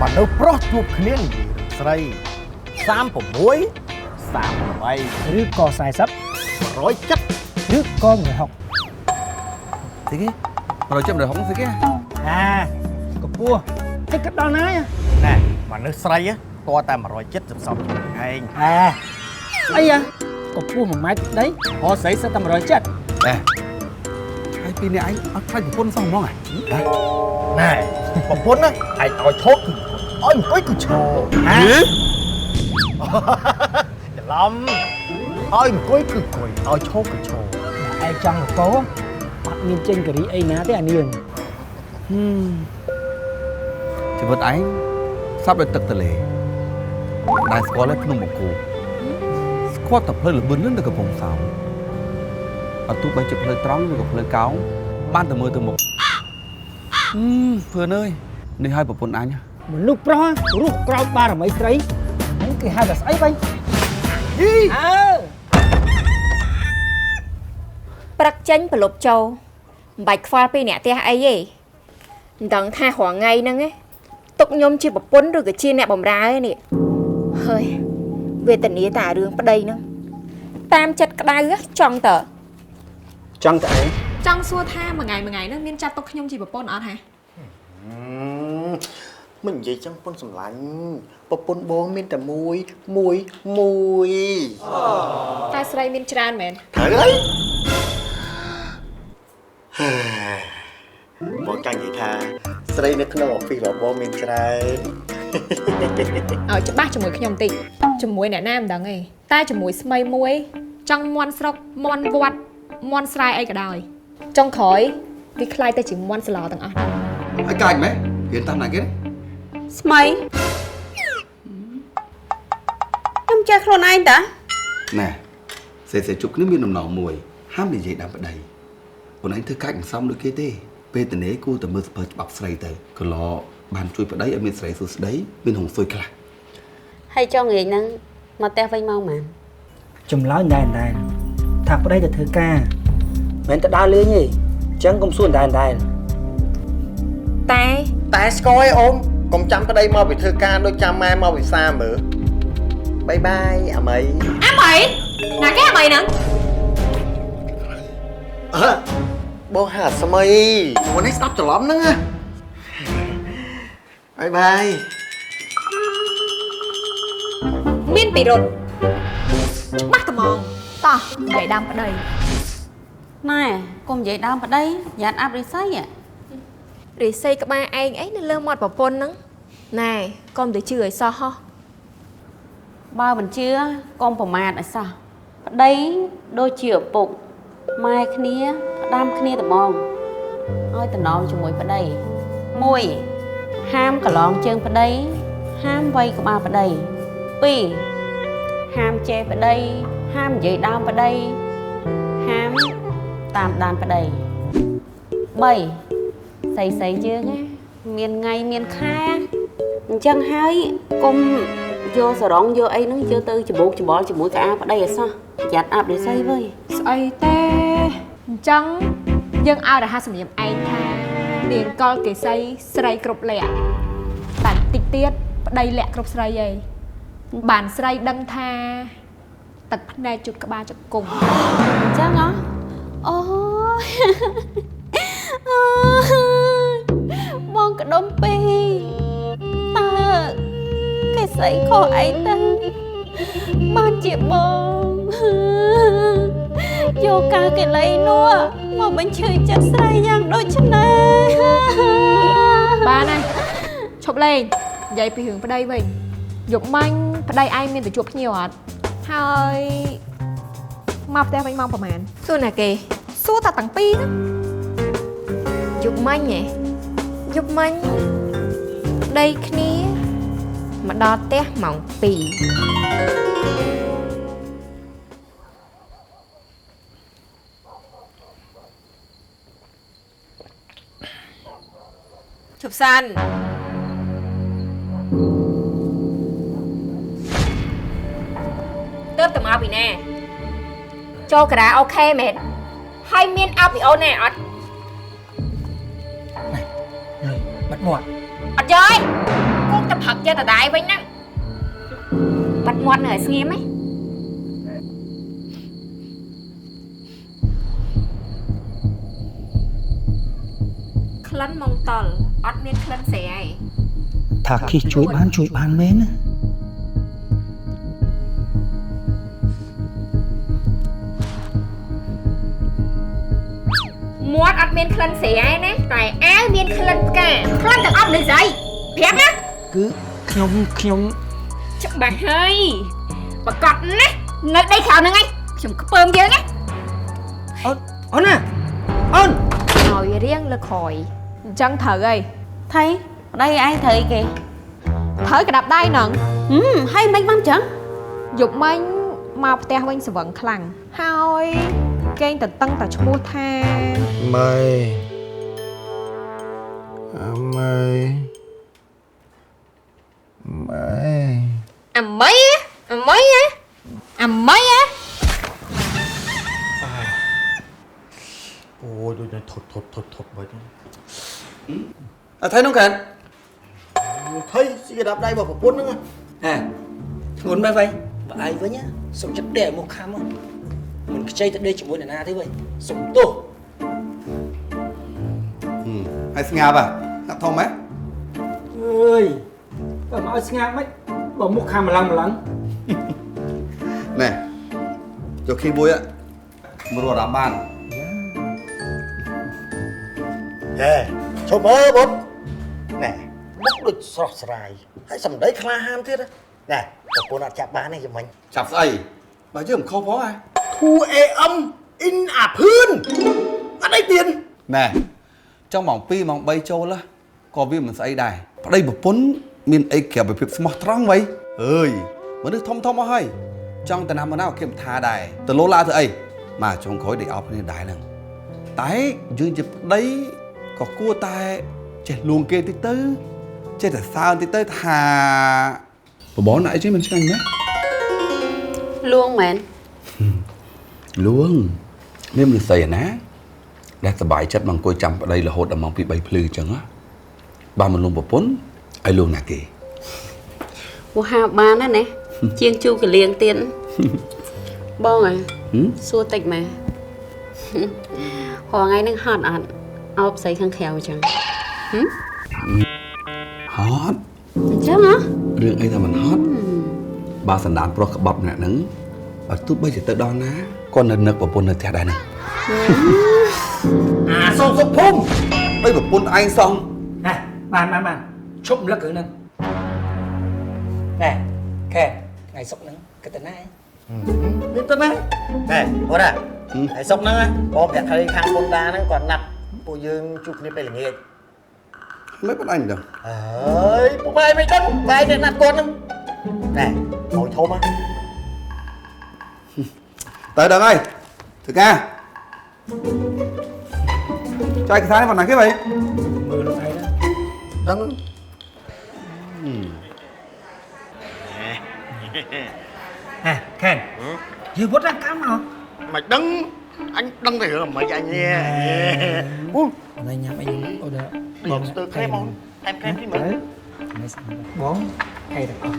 មនុស្សប្រុសជួបគ្នានិយាយរឿងស្រី36 38 ឬក៏40 170 ឬក៏160 ស្អីគេ170 160ស្អីគេ អាកម្ពស់តិចក៏ដល់ណាយ ណែមនុស្សស្រីតតែ170សំជាមួយឯង អាស្អីអាកម្ពស់1ម៉ែត្រដីរកស្រីសិតតែ170 ណែហើយពីនេះឯងអត់ខ្លាចប្រពន្ធសោះហ្មងហ៎ ណែប្រពន្ធណាឯងឲ្យឈប់គឺឲ្យអង្គុយគឺឈរ ហ៎ ច្រឡំឲ្យអង្គុយគឺអង្គុយឲ្យឈរគឺឈរ ឯងចង់កោអត់មានចេញការីអីណាទេអានាង ជីវិតឯងសັບដោយទឹកទលេដែលស្គាល់ហើយភ្នំបង្គោស្គាល់តែផ្លូវលបឿននៅកំពង់សោមអត់ទោះបីជាផ្លូវត្រង់ឬក៏ផ្លូវកោងបានតែមើលទៅមុខភឿនអើយនេះឲ្យប្រពន្ធអញ មនុស្សប្រុសរស់ក្រោមបារមីស្រីហ្នឹងគេហៅថាស្អីវិញ យី អើ ព្រឹកចេញប្រលប់ចូលមិនបាច់ខ្វល់ពីអ្នកផ្ទះអីទេមិនដឹងថារាល់ថ្ងៃហ្នឹងឯងទុកខ្ញុំជាប្រពន្ធឬក៏ជាអ្នកបម្រើឯនេះហើយវេទនាតែរឿងប្តីហ្នឹងតាមចិត្តក្តៅចង់តើ ចង់តើអី ចង់សួរថាមួយថ្ងៃមួយថ្ងៃហ្នឹងមានចាត់ទុកខ្ញុំជាប្រពន្ធអត់ហ៎ មិននិយាយចឹងពុនសម្លាញ់ប្រពន្ធបងមានតែមួយមួយមួយ តែស្រីមានច្រើនមែន ត្រូវហើយបងចង់និយាយថាស្រីនៅក្នុងអอฟហ្វិសរបស់បងមានច្រើន ឲ្យច្បាស់ជាមួយខ្ញុំតិចជាមួយអ្នកណាមិនដឹងទេតែជាមួយស្មីមួយចង់មន់ស្រុកមន់វត្តមន់ស្រែអីក៏ដោយចុងក្រោយវាคล้ายទៅជាមន់ស្លទាំងអស់ហ្នឹង ហើយកាចម៉េចរៀនតាមណាគេ ស្មីខ្ញុំចេះខ្លួនឯងតា ណែសេសេជប់គ្នាមានដំណងមួយហាមនិយាយដើមប្តីអូនឯងធ្វើកាចមិនសមដូចគេទេពេលតនេគួរតែមើលសភៅច្បាប់ស្រីទៅក៏ឡបានជួយប្តីឲ្យមានស្រីសួស្តីមានហងសុយខ្លះ ហើយចង់ងាយហ្នឹងមកផ្ទះវិញមកម៉ាន ចម្លើយដែរដែរថាប្តីទៅធ្វើការមិនទៅដើរលេងទេអញ្ចឹងកុំសួរដែរដែរ តែ តែស្គាល់ឯអូនកុំចាំប្តីមកពីធ្វើការដូចចាំម៉ែមកពីសាមើលបាយបាយអាមី អាមីណាគេអាមីហ្នឹង អើបងហាស្មីអូននេះស្ដាប់ច្រឡំហ្នឹងណាបាយបាយ មានពិរុទ្ធច្បាស់ត្មងតោះនិយាយដើមប្តី ណែកុំនិយាយដើមប្តីយ៉ាត់អាប់រិស័យ រិស័យក្បាលឯងអីនៅលើមាត់ប្រពន្ធហ្នឹងណែកុំទៅជឿឲ្យសោះហោះ បើមិនជឿកុំប្រមាថឲ្យសោះប្តីដូចជាឪពុកម៉ែគ្នាផ្ដាំគ្នាត្មងឲ្យតំណងជាមួយប្តីមួយហាមកន្លងជើងប្តីហាមវៃក្បាលប្តីពីរហាមជេរប្តីហាមនិយាយដើមប្តីហាមតាមដានប្តី3ស្អីៗយើងណាមានថ្ងៃមានខែអញ្ចឹងហើយកុំយកសរងយកអីហ្នឹងយកទៅច្បោកច្បល់ជាមួយក្អាប្តីឲ្យសោះប្រយ័ត្នអាប់រិស័យវើយ ស្អីទេអញ្ចឹងយើងឲ្យរហ័សសម្រៀមឯងថានាងកលកេសីស្រីគ្រប់លក្ខតែតិចទៀតប្តីលក្ខគ្រប់ស្រីឯងបានស្រីដឹងថាទឹកភ្នែកជុតក្បាលជង្គង់ អញ្ចឹងហ៎អូយបងក្ដុំពីតើកេសីខុសអីទៅបានជាបងយកកាកិលេសនោះមកបញ្ឈឺចិត្តស្រីយ៉ាងដូចនេះ បានហើយឈប់លេងនិយាយពីរឿងប្តីវិញយប់មិញប្តីឯងមានទៅជួបភ្ញៀវអត់ហើយមកផ្ទះវិញម៉ោងប្រហែល សួរណាគេ សួរតែទាំងពីរហ្នឹង យប់មិញហ៎យប់មិញប្តីគ្នាមកដល់ផ្ទះម៉ោង2ជប់សិនទៅតែមកពីណាចូលការ៉ាអូខេមែនហើយមានអោបពីអូនណែអត់ លុយបាត់មាត់ អត់យកឯងគូតែ យកតដែរវិញហ្នឹងបាត់មាត់នៅឲ្យស្ងៀមហ៎ក្លិនម៉ងតលអត់មានក្លិនស្រែឯងថាគិះជួយបានជួយបានមែនណាមាត់អត់មានក្លិនស្រែឯណាតែអាវមានក្លិនផ្កាក្លិនទាំងអស់មនុស្សស្រីប្រាប់ណាគឺខ្ញុំច្បាស់ហើយប្រកាសណាស់នៅដីក្រៅហ្នឹងឯងខ្ញុំខ្ពើមយើងណាអូនណាអូនឲ្យរៀងលើក្រោយអញ្ចឹងត្រូវហើយថៃប្តីឯងត្រូវអីគេត្រូវក្តាប់ដៃហ្នឹងហើយមិនបានចឹងយប់មិញមកផ្ទះវិញស្វឹងខ្លាំងហើយគេងតតឹងតែឈ្មោះថាម៉ៃអាម៉ៃម៉ៃអាម៉ៃអាម៉ៃអាម៉ៃអូយដូចថត់ថត់ថត់ថត់បាច់អត់ថៃនោះកាន់ថៃស៊ីក្តាប់ដៃរបស់ប្រពន្ធហ្នឹងហេធ្ងន់មែនវ៉ៃបើឯងវិញសុំចិត្តដេកមកខំមិនខ្ចីទៅដេកជាមួយអ្នកណាទេវ៉ៃសុំទោសហើយស្ងាប់ហ៎ស្ងាប់ធំហ៎អើយបើមកឲ្យស្ងាប់មិនបើមុខខាំម្លឹងម្លឹងណែចូលខីមួយមករត់អាបានហេឈប់មើលបុតណែមុខដូចស្រស់ស្រាយហើយសម្ដីក្លាហានទៀតណែប្រពន្ធអត់ចាប់បានទេយមិញចាប់ស្អីបើយើងមិនខុសផងហ៎ 2 AM in អាភឿនអត់អីទៀតណែចង់ម៉ោង2ម៉ោង3ចូលក៏វាមិនស្អីដែរប្តីប្រពន្ធមានអីក្រៅពីភាពស្មោះត្រង់វ៉ៃអើយមនុស្សធំធំអស់ហើយចង់ទៅណាមកណាគេមិនថាដែរទៅលោឡាទៅអីមកចុងក្រោយដេកអោបគ្នាដែរហ្នឹងតែយើងជាប្តីក៏គួរតែចេះលួងគេតិចទៅចេះតែសើនតិចទៅថាបបរណាអីចេះមិនឆ្ងាញ់ណាលួងមែនលួងមានមនុស្សស្អីណាដែលសប្បាយចិត្តមកអង្គុយចាំប្តីរហូតដល់ម៉ោង2 3ភ្លឺអញ្ចឹងណាបើមិនលួងប្រពន្ធឲ្យលួងណាគេវហាបានណាណាជាងជូរកលៀងទៀតបងហ៎សួរតិចម៉ែរាល់ថ្ងៃនឹងហត់អត់អោបស្អីខាងក្រៅអញ្ចឹងហត់អញ្ចឹងហ៎រឿងអីថាមិនហត់បើសណ្ដានប្រុសក្បត់ម្នាក់ហ្នឹងបើទោះបីជាទៅដល់ណាក៏នៅនឹកប្រពន្ធនៅផ្ទះដែរហ្នឹងអាសុខសុខភូមិបីប្រពន្ធឯងសោះណែបានបានឈប់រំលឹករឿងហ្នឹងណែខែថ្ងៃសុកហ្នឹងគិតទៅណាមានទៅណាណែអូនថ្ងៃសុកហ្នឹងបងប្រាក់ខែខាងពុនដាហ្នឹងគាត់ណាត់ពួកយើងជួបគ្នាពេលល្ងាចមិនបងឯងមិនដឹងអើយពួកម៉ែមិនដឹងម៉ែអ្នកណាត់គាត់ហ្នឹងណែមកធំហ៎ទៅដឹងហើយធ្វើការចែកខ្សែនេះប៉ុណ្ណាគេបើមើលលោកឯងដឹងហេខេនយើងវត្តដល់កម្មមកមិនដឹងអញដឹងតែរឿងមិនអញនេះអូនញ៉ាំអីអូដល់បងស្ទើក្រែមថែមក្រែមទីមើល បងហេទាំងអស់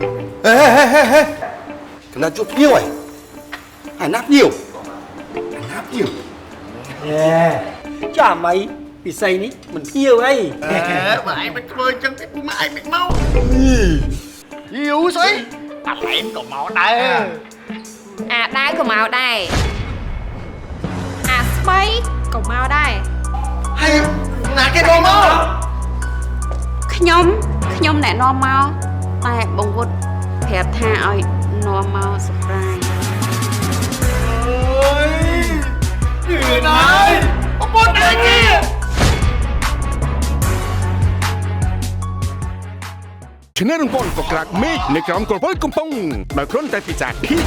ហេហេហេហេកណ្ដាលជួបភ្ញៀវហើយហើយណាភ្ញៀវណាភ្ញៀវអេចាំអីពិសីនេះមិនភ្ញៀវអីបើឯងមិនធ្វើអញ្ចឹងទេពួកម៉ែឯងមិនមកយូរស្អីអាឡែមក៏មកដែរអាដាវក៏មកដែរអាស្បៃក៏មកដែរហើយណាគេមកមកខ្ញុំណែនាំមកតែបងវុតប្រាប់ថាឲ្យនាំមក surprise អើយយឺណាយប្រពន្ធឯងគេឈ្នះរង្វាន់កក្រាក់មេឃនៅក្រោមក្រវិលកំប៉ុងដោយគ្រាន់តែពិសាឃីស